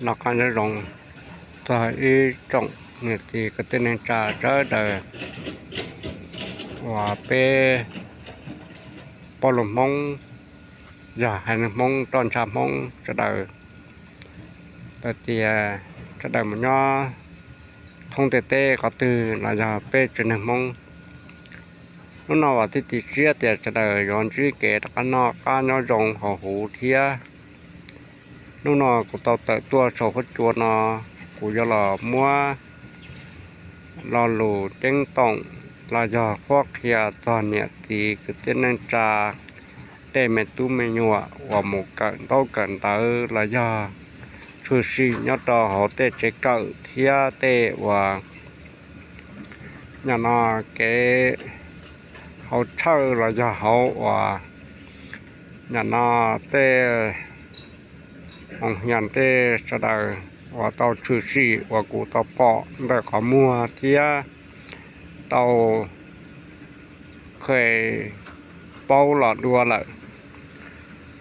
Noj qab nyob zoo txog ib tsoom niam txiv kwv tij neej tsa sawv daws uas peb pab lug Hmoob, yog haiv neeg Hmoob roj ntsha Hmoob sawv daws, tau tias sawv daws mus nyob thoob ntiaj teb qhov twg los yog peb tsev neeg Hmoob. Hnub no vam thiab cia siab tias sawv daws yuav ntsib kev rov qab noj qab nyob zoo hauv huv thiab. Hnub no kuv tau tawm tuaj saum huab cua no, kuv yuav los muab lo lus ceeb toom los yog qhuab qhia txog niam txiv kwv tij neej tsa tej me tub me nyuam uas mus kawm ntaub kawm ntawv los yog tshwm sim nyob rau hauv tej tsev kawm thiab tej uas nyam no kev hauv tshawj los yog hauv uas nyam no tej hoos hias tej sawv daws uas tau tshwm sim uas kuv tau pom ntawm qhov muag thiab tau kheev paub los dua lawm.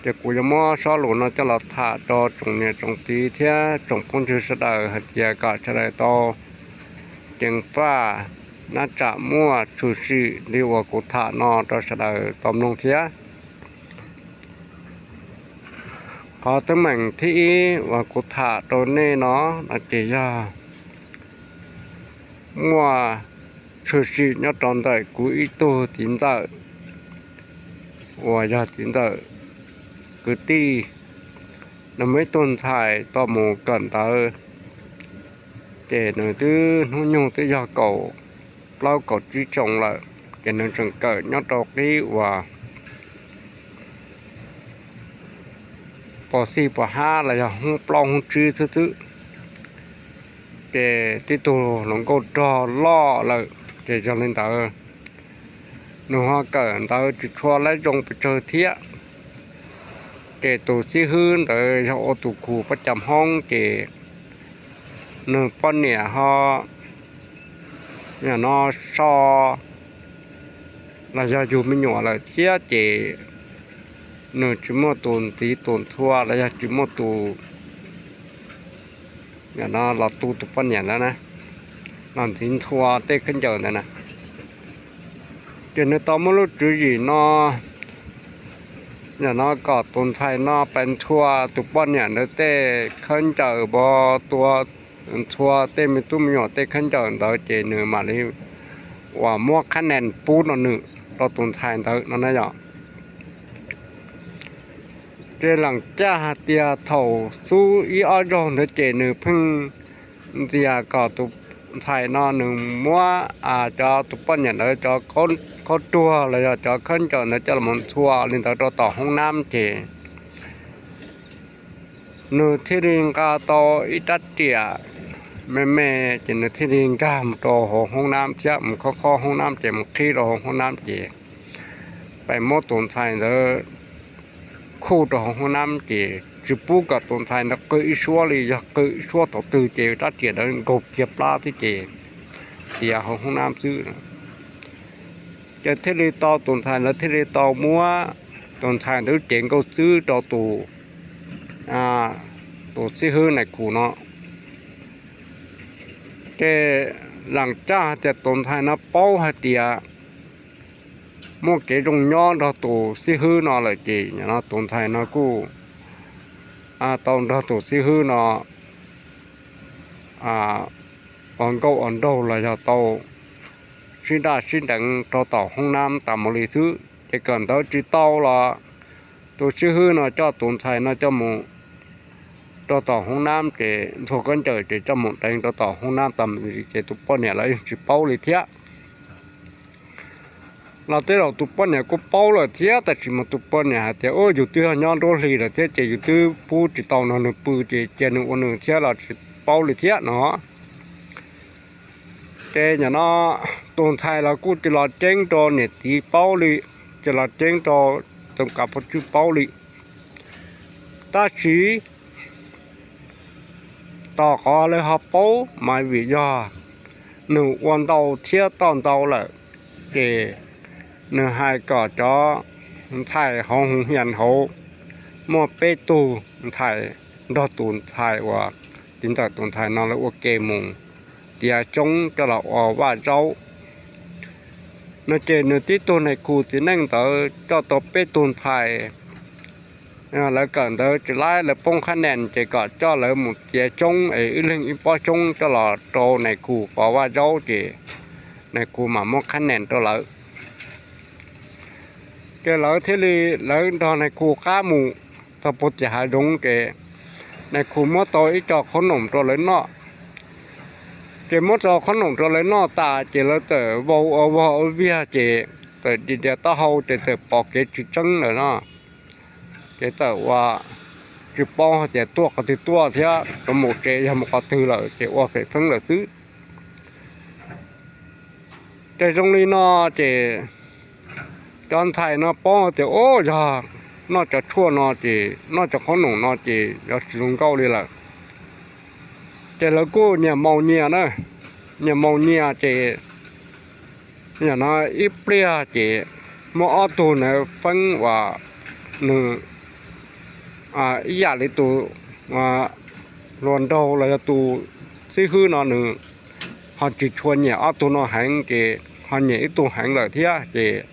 Ces kuv yuav muab sob lus no coj los tham rau tsoom niam tsoom txiv thiab tsoom phooj ywg sawv daws hais tias kom sawv daws tau ceev faj nab tsam muaj tshwm sim li uas kuv tham no rau sawv daws tau mloog thiab. Qhov teeb meem thib ib uas kuv tham rau nej no no ces yog muaj tshwm sim nyob rau ntawm kuv ib tug txiv ntxawm uas yog txiv ntxawm kwv tij, nws muaj ib tug ntxhais tau mus kawm ntawv, ces nws twb hnub nyoog twb yog kaum plaub kaum tsib xyoos lawm, ces nws tseem kawm nyob rau qib uas pos xij pos hab los yog hoob plaub hoob tsib xwb xwb. Ces tib tug hluas nkauj rog loj lawm, ces yog li ntawd nws ho kawm ntawv tsis tshua laib zoo pes tsawg thiab. Ces tus xib hwb ntawd yog ua tus khu pab cam hoob, ces nws poj niam ho nyam no so los yog yug me nyuam lawm thiab, ces nws tsis muaj tus ntxiv tus ntxhua los yog tsis muaj tus nyam no los tu tus poj niam ntawd na, los ntxiv ntxhua tej khaub ncaws ntawd na. Ces nws tau muaj lub tswv yim no, nyam no kom tus ntxhais no pab ntxhua tus poj niam ntawd tej khaub ncaws, pab tua ntxhua tej me tub me nyuam tej khaub ncaws ntawd, ces nws mam li uas muab qhab nees pub rau nws, rau tus ntxhais ntawd no na yom. Ces leem caj hais tias thaum xub ib ob zaug ntawd ces nws pheej ntxias kom tus ntxhais no nws muab cov tus poj niam ntawd cov khaub ruag los yog cov khaub ncaws ntawd coj los ntxhua li ntawd rau tom hoob nab, ces nws thiaj li nqa tau ib rab riam me me, ces nws thiaj li nkag mus rau hauv hoob nab thiab mus khob khob hoob nab, ces mus qhib rau hauv hoob nab, ces pab muab tus ntxhais ntawd khuj rau hauv hoob nab, ces tsis pub kom tus ntxhais ntawd qw ib suab li, yog qw ib suab thaum twg ces rab riam ntawd nkaug kiag plab thiab ces tiav hauv hoob nab xwb. Ces thiaj li tau tus ntxhais ntawd thiaj li tau muab tus ntxhais ntawd cev nkauj xwb rau tus, tus xib hwb nais khu no. Ces leem caj hais tias tus ntxhais no paub hais tias muaj kev zoo nyob nrog tus xib hwb no lawm, ces tus ntxhais no kuj tau nrog tus xib hwb no ua nkauj ua nraug los yog tau sib daj sib deev rau tom hoob nab tas mus li xwb. Ces kawm ntawv tsis tau los tus xib hwb no coj tus ntxhais no coj mus rau tom hoob nab, ces ntxhua khaub ncaws ces coj mus deev rau tom hoob nab tas mus li, ces tus poj niam los yeej tsis paub li thiab. Los tej zaum tus poj niam kuj paub lawm thiab, tab sis mas tus poj niam hais tias, Ua, yus twb yog nyob nruab hlis lawm thiab ces yus twb pub tsis tau nrog nws pw, ces cia nws ua nws thiab los tsis paub li thiab no. Ces nim no tus ntxhais los kuj tsis los ceeb rau niam txiv paub li, tsis los ceeb rau tus kav pov tswb paub li. Tab sis tom qhov lawv ho paub mas vim yog nws ua ntau thiab toj ntau lawm, ces nws hais kom cov ntxhais hauv hoo hias hauv, muaj peb tug ntxhais nrog tus ntxhais uas txiv ntxawm tus ntxhais no lawv ua ke mus txiav coob coj los ua vaj zaub no ces nws tib tug nais khu txiv neej ntawd coj tau peb tug ntxhais. Lawv kawm ntawv tsis laib lawv poob qhab nees ces kom coj lawv mus txiav coob es ib leeg ib pob coob coj los rau nais khu ua vaj zaub ces nais khu mam muab qhab nees rau lawv. Ces lawv thiaj li lawv nrog nais khu qab mus txog puag tim hav zoov ces nais khu muab tau ib co qhob noom rau lawv noj. Ces muab tau qhob noom rau lawv noj tas ces lawv txawm vau ua vog ua viag ces txawm dim diav taub hau ces txawm pom kev tsis tseeb lawm no. Ces txawm ua tsis paub hais tias tuaj qhov twg tuaj thiab rov mus tsev yog mus qhov twg lawm ces ua fem feeb lawm xwb. Ces zoo li no ces cov ntxhais no paub tias o, yog noj cov tshuaj no ces noj cov qhob noom no ces yog tsis zoo nkauj li lawm. Ces lawv kuj nyias maus nyias na, nyias maus nyias ces nim no ib pliag ces muaj ob tug ntawd feeb uas nws ib yam li tus hluas nraug los yog tus xib hwb no nws ho tsis tshua nyiam ob tug no heev ces ho nyiam ib tug heev lawm thiab ces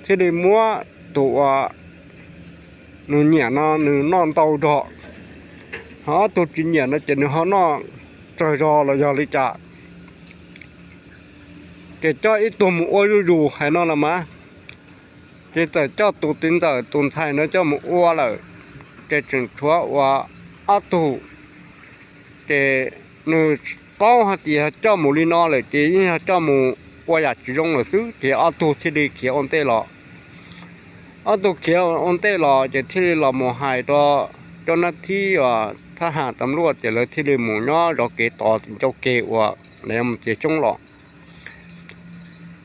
thiaj li muab tus uas nws nyiam no nws noj ntau zog, ho ob tug tsis nyiam no ces nws ho noj tsawg zog los yog li cas. Ces coj ib tug mus ua zuj zus hais no los mas, ces txawm coj tus txiv ntxawm tus ntxhais no coj mus ua lawm, ces tseem tshuav uas ob tug. Ces nws paub hais tias yog coj mus li no lawm ces yeej yog coj mus ua yam tsis zoo lawm xwb ces ob tug thiaj li khiav ua ntej los. Ob tug khiav ua ntej los ces thiaj li los mus hais rau cov nab thib uas thab ham tam luaj ces lawv thiaj li mus nyob zov kev tos tim ncauj ke uas lawv yuav mus txiav coob los.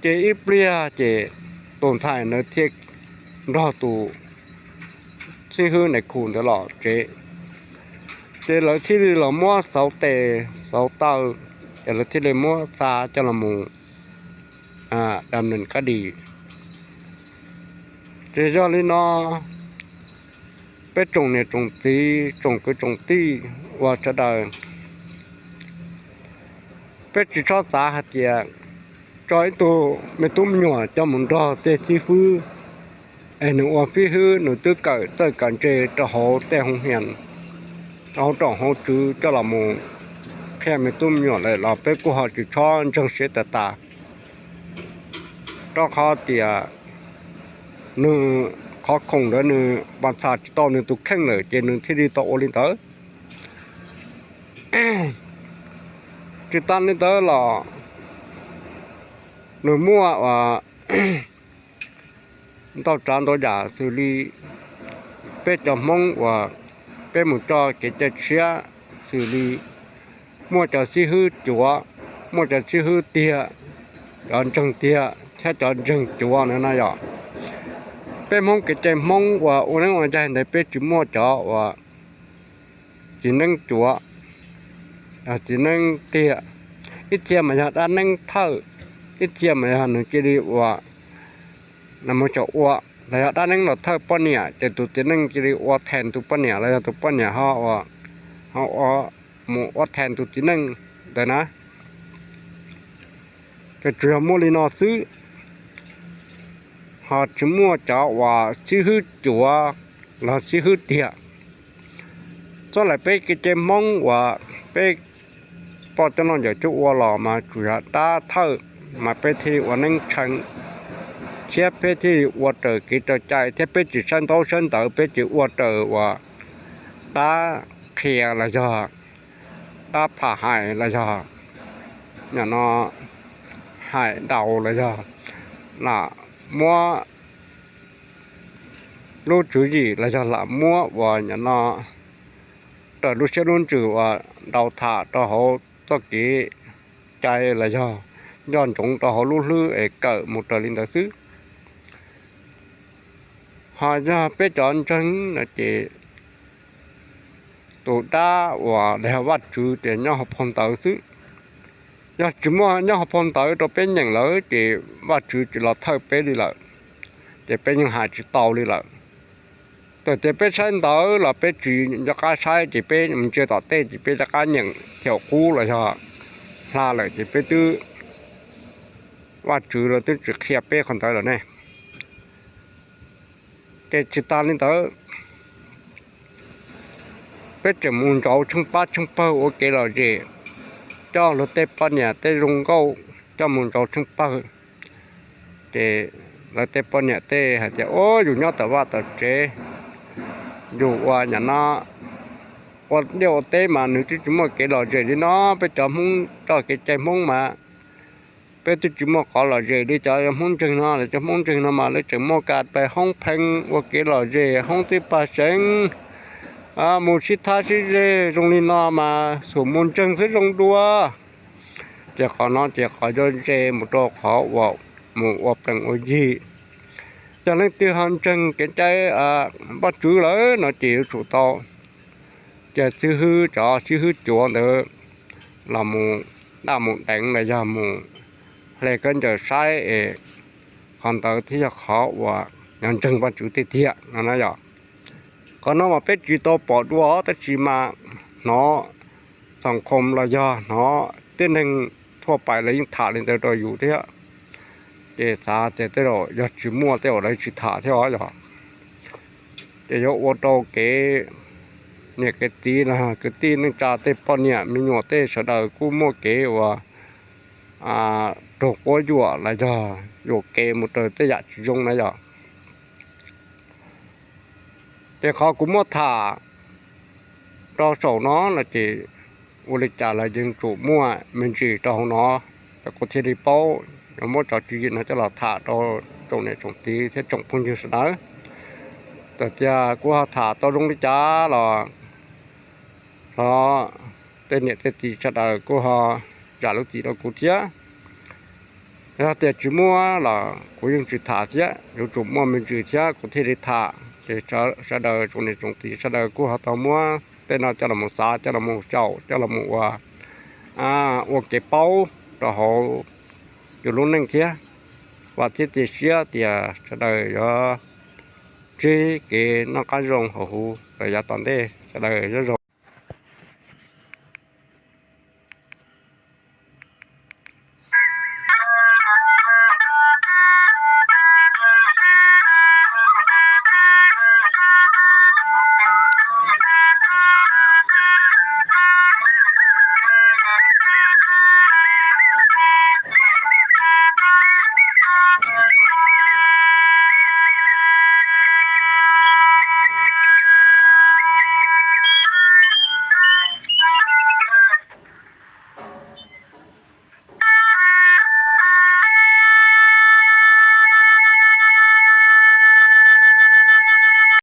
Ces ib pliag ces tus ntxhais ntawd thiaj nrog tus xib hwb nais khu ntawd los tsev. Ces lawv thiaj li los muab xauv tes xauv taw, ces lawv thiaj li muab xa coj los mus dam nees kab dis. Ces yog li no, peb tsoom niam tsoom txiv tsoom kwv tsoom tij uas sawv daws, peb tsis txhob xav hais tias tso ib tug me tub me nyuam coj mus nrog tej xib fwb es nws ua fib fwb nws twb kawm txawj kawm ntse rau hauv tej hoo hias, hauv rooj hauv tswv coj los mus qhia me tub me nyuam lawm los peb kuj ho tsis txhob ntseeg siab tas tas. Rau qhov tias nws qhov khoom ntawd nws pas txhas tsis tau nws tus kheej lawm ces nws thiaj li tau ua li ntawd. Tsis tas li ntawd los nws muaj uas ntau tsav ntau yam xws li peb cov Hmoob uas peb mus coj kev cai tshiab, xws li muaj cov xib hwb cuav, muaj cov xib hwb tiag, cov ntseeg tiag thiab cov ntseeg cuav na no yom. Peb Hmoob kev cai Hmoob uas ua neeb ua yaig ntawd peb tsis muaj cov uas txiv neeb cuav, txiv neeb tiag. Ib txhia mas yog dab neeb thawj, ib txhia mas yog nws cia li ua, nws mus caum ua, los yog dab neeb los thawj poj niam ces tus txiv neej cia li ua thaes tus poj niam los yog tus poj niam ho ua, ho ua, mus ua thaes tus txiv neej ntawd na. Ces tsuas yog muaj li no xwb, ho tsis muaj cov uas xib hwb cuav los xib hwb tiag. Txoj lawm peb kev cai Hmoob uas peb poj coj noj ncawm cuab ua los mas tsuas yog dab thawj, mas peb thiaj li ua neeb tshee, thiab peb thiaj li ua raws kev raws cai thiab peb tsis saib ntaub saib ntawv, peb tsis ua raws uas dab qhia los yog dab pham hais los yog nim no hais daus los yog lam muab lub tswv yim los yog lam muab uas nim no raws lub siab lub ntsws uas daus tham rau hauv txoj kev cai los yog nco ntsoov rau hauv lub hlwb es kawm mus raws li ntawd xwb. Ho yog peb cov ntseeg no ces tus dab uas los yog Vajtswv ces nyob hauv phau ntawv xwb. Yog tsis muaj nyob hauv phau ntawv rau peb nyeem lawm ces Vajtswv tsis los thawj peb li lawm, ces peb yeej hais tsis tau li lawm. Txawm tias peb saib ntawv los peb tsis nco qab saib ces peb mus ntsia tom tej ces peb rov qab nyeem thaum qub los yog hla lawm ces peb twb, Vajtswv los twb tsis qhia peb qhov ntawd lawm ne. Ces tsis tas li ntawd, peb tseem mus ntsauv tsheej pab tsheej pawg ua kev lom zem, coj luag tej poj niam tej zoo nkauj coj mus ntsauv tsheej pawg. Ces lawv tej poj niam tej hais tias, Ua, yus nyob tom vaj tom tsev, yus ua nyam no ua liaj ua teb mas nws twb tsis muaj kev lom zem li no. Peb cov Hmoob txoj kev cai Hmoob mas peb twb tsis muaj qhov lom zem li cov Hmoob ntseeg no. Lawv cov Hmoob ntseeg no mas lawv tseem muaj kas pais hoob pheej ua kev lom zem, hoob twb pag seev, mus sib thab sib zeg zoo li no mas xum mus ntseeg xwb zoo dua. Ces qhov no ces qhov yuav ze mus rau qhov uas mus ua plees ua yig. Yog leej twg ho ntseeg kev cai Vajtswv lawm no ces yuav tsum tau cia xib hwb, cov xib hwb cuav ntawd los mus daj mus deev los yog mus hle khaub ncaws saib es qhov ntawd thiaj yog qhov uas yog ntseeg Vajtswv tiag tiag no na yom. Qhov no mas peb tsis tau pom dua tab sis mas hnov txoos khoom los yog hnov tib neeg thuaj pais lawv yeej tham li ntawd rau yus thiab. Ces xav tias tej zaum yog tsis muaj tej zaum lawv tsis tham thiab os yog. Ces yuav ua rau kev niam kev txiv los kwv tij neej tsa tej poj niam me nyuam tej sawv daws kuj muaj kev uas raug quab yuam los yog yuam kev mus raws tej yam tsis zoo na yom. Ces qhov kuv muab tham rau saum no no ces ua li cas los yeej tsum muaj me ntsis rau hauv no, ces kuv thiaj li paub yuav muab cov tswv yim no coj los tham rau tsoom niam tsoom txiv thiab tsoom phooj ywg sawv daws. Txawm tias kuv ho tham tau zoo li cas los thov tej niam tej txiv sawv daws kuj ho zam lub txim rau kuv thiab. Yog tias tsis muaj los kuv yeej tsis tham thiab, yuav tsum muaj me ntsis thiab kuv thiaj li tham. Ces sawv daws tsoom niam tsoom txiv sawv daws kuj ho tau muab tej no coj los mus xav, coj los mus xyaum, coj los mus ua, ua kev paub rau hauv yus lub neej thiab. Vam thiab cia siab tias sawv daws yuav ntsib kev noj qab zoo hauv huv rau yav tom ntej. Sawv daws nyob zoo.